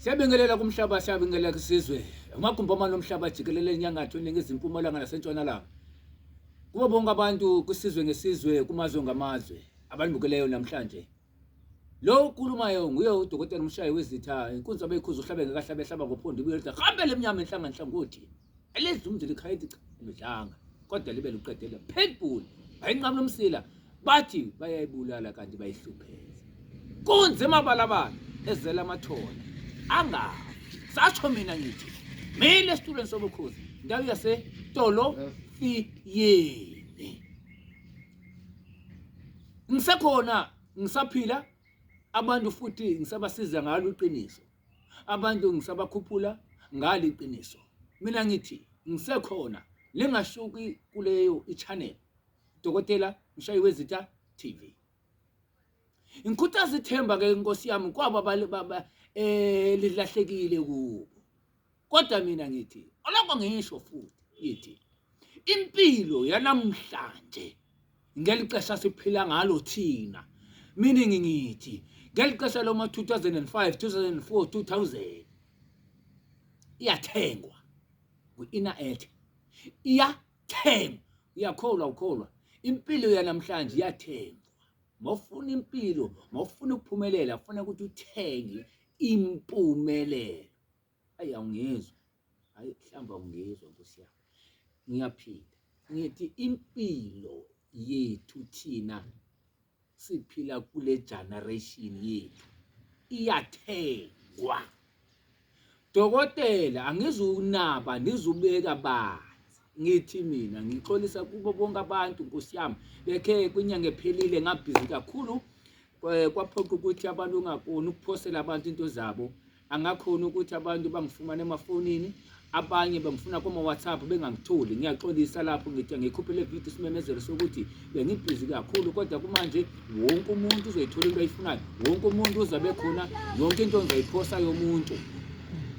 Siyabingelela kumhlaba, siyabingelela kusizwe. Amagumbi amane omhlaba jikelele enyakatho, eningizimu, mpumalanga nasentshonalanga. Kubo bonke abantu kwisizwe ngesizwe, kumazwe ngamazwe abanibukeleyo namhlanje. Lo okhulumayo nguye udokotela umshayi wezitha, inkunzi abeyikhuza uhlabe ngekahlabe ehlaba ngophondo ibuye lithi hambele emnyama enhlanga nhlangothi. Elidla umzi likhaya ithi cha lidlanga kodwa libe luqedele pitbull bayinqamula umsila bathi bayayibulala kanti bayihlupheza. Kunzi emabalabala ezela amathole angafi. Sasho mina ngithi mina esitulweni sobukhosi ndawo yase Tolofiyeni. Ngisekhona ngisaphila abantu futhi ngisabasiza ngalo iqiniso. Abantu ngisabakhuphula ngalo iqiniso. Mina ngithi ngisekhona lingashuki kuleyo i-channel. Dokotela Mshayi Wezitha TV. Ngikhuthaza ithemba ke Nkosi yami kwabo eh lilahlekile kubo. Kodwa mina ngithi oloko ngisho futhi ngithi impilo yanamhlanje ngelixesha siphila ngalo thina meaning ngithi ngelixesha loma 2005 2004 2000 iyathengwa kwi-inner iyathengwa uyakholwa ukholwa impilo yanamhlanje iyathengwa mawufuna impilo mawufuna ukuphumelela kufanele ukuthi uthenge impumelelo ayi awungizwa hayi mhlawumbe awungizwa nkosi yami ngiyaphinda ngithi impilo yethu thina siphila kule generation yethu iyathengwa dokotela angizunaba ngizubeka banzi ngithi mina ngixolisa kubo bonke abantu nkosi yami bekhe kwinyanga ephelile ngabhizi kakhulu kwaphoqa ukuthi abantu ungakoni ukuphosela abantu into zabo angakhona ukuthi abantu bangifumane emafonini abanye bangifuna koma-whatsapp bengangitholi ngiyaxolisa lapho ngithi ngikhuphe le video isimemezelo sokuthi bengibhizi kakhulu kodwa kumanje wonke umuntu uzoyithola into ayifunayo wonke umuntu uzabe khona yonke into ngizoyiphosa yomuntu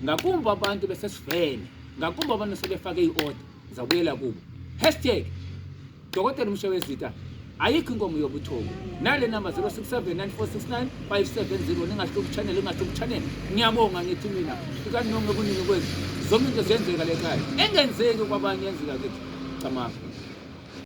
ngakumbi abantu besesivele ngakumbi abantu sebefake i-order ngizabuyela kubo hashtag Dokotela uMshewezitha ayikho inkomo yobuthongo nale namba 0679469570 ningahluki channel ingahluki channel ngiyabonga ngithi mina fikani nonke kuningi kwethu zonke into ziyenzeka lekhaya engenzeki kwabanye yenzeka kithi camanga.